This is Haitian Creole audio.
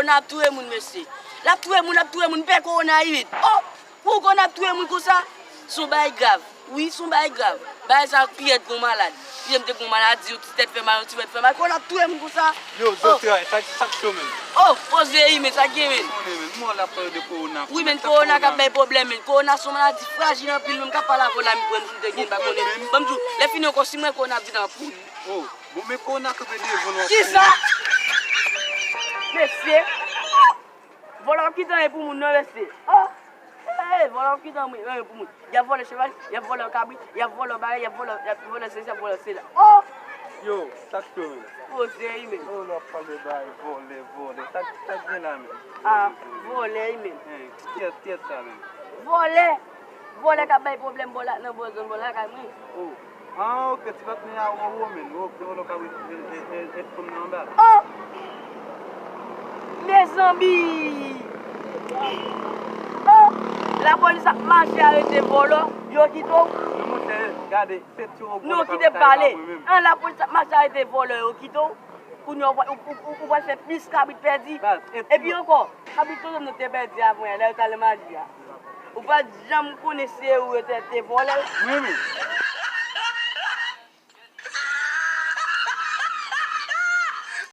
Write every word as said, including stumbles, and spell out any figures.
Kowona ap touye moun, mesye. L ap touye moun, l ap touye moun, pè kowona wi. Oh! Pou kowona ap touye moun konsa? Se yon bagay grav. Wi, se yon bagay grav. Bagay sa pi rèd ke yon malad. Si m te gen yon maladi, yon ti tèt fè mal, yon ti vant fè mal, kowona ap touye moun konsa. Yo, oh, Zotray, sa, sa k cho, menm? Oh, poze wi, men sa k gen, men. Konnen, men, mò la pale de kowona. Wi, men, kowona k ap bay pwoblèm, men. Kowona se yon maladi frajil anpil, menm k ap pale avè w la, m kwè m te gen, m pa konnen. Ban m di w, lè fini ankò, si m wè kowona ap vin anpil. Oh, bon, men kowona kanpe devan nou. Kisa? Mesye. Vòlè p ap kite anyen pou moun, non, mesye. Oh! Hey, vòlè p ap kite anyen pou moun. Y ap vòlè cheval, y ap vòlè kabrit, y ap vòlè bagay, y ap vòlè, y ap vòlè sesi, y ap vòlè sela. Oh! Yo, sa k cho, menm? Poze wi, menm. Oh, lè w ap pale bagay vòlè, vòlè. Sa, sa k gen la, menm? Ah, vòlè wi, menm. Hein, kiyès, kiyès sa, menm? Vòlè! Vòlè k ap bay pwoblèm bò la, nan bò zòn bò lakay mwen. Oh. Ah, ok, ti patnè a ou, ou, menm. Ok, ou lòk ap ret, ret, ret, ret fanm nan anba. Oh! Mezanmi! Oh! Lapolis ap mache arete vòlè, yo kite w? Men monchè, gade, se ti yon... Nou kite pale. An, lapolis ap mache arete vòlè, yo kite w? Kounye a, ou, ou, ou, ou pral fè plis kabrit pèdi. Epi ankò, kabrit kote nou te pèdi avan yè, lè yo t al nan maji a. Ou pa t janm konnen se ou yo te, te vòlè l. Mwen menm.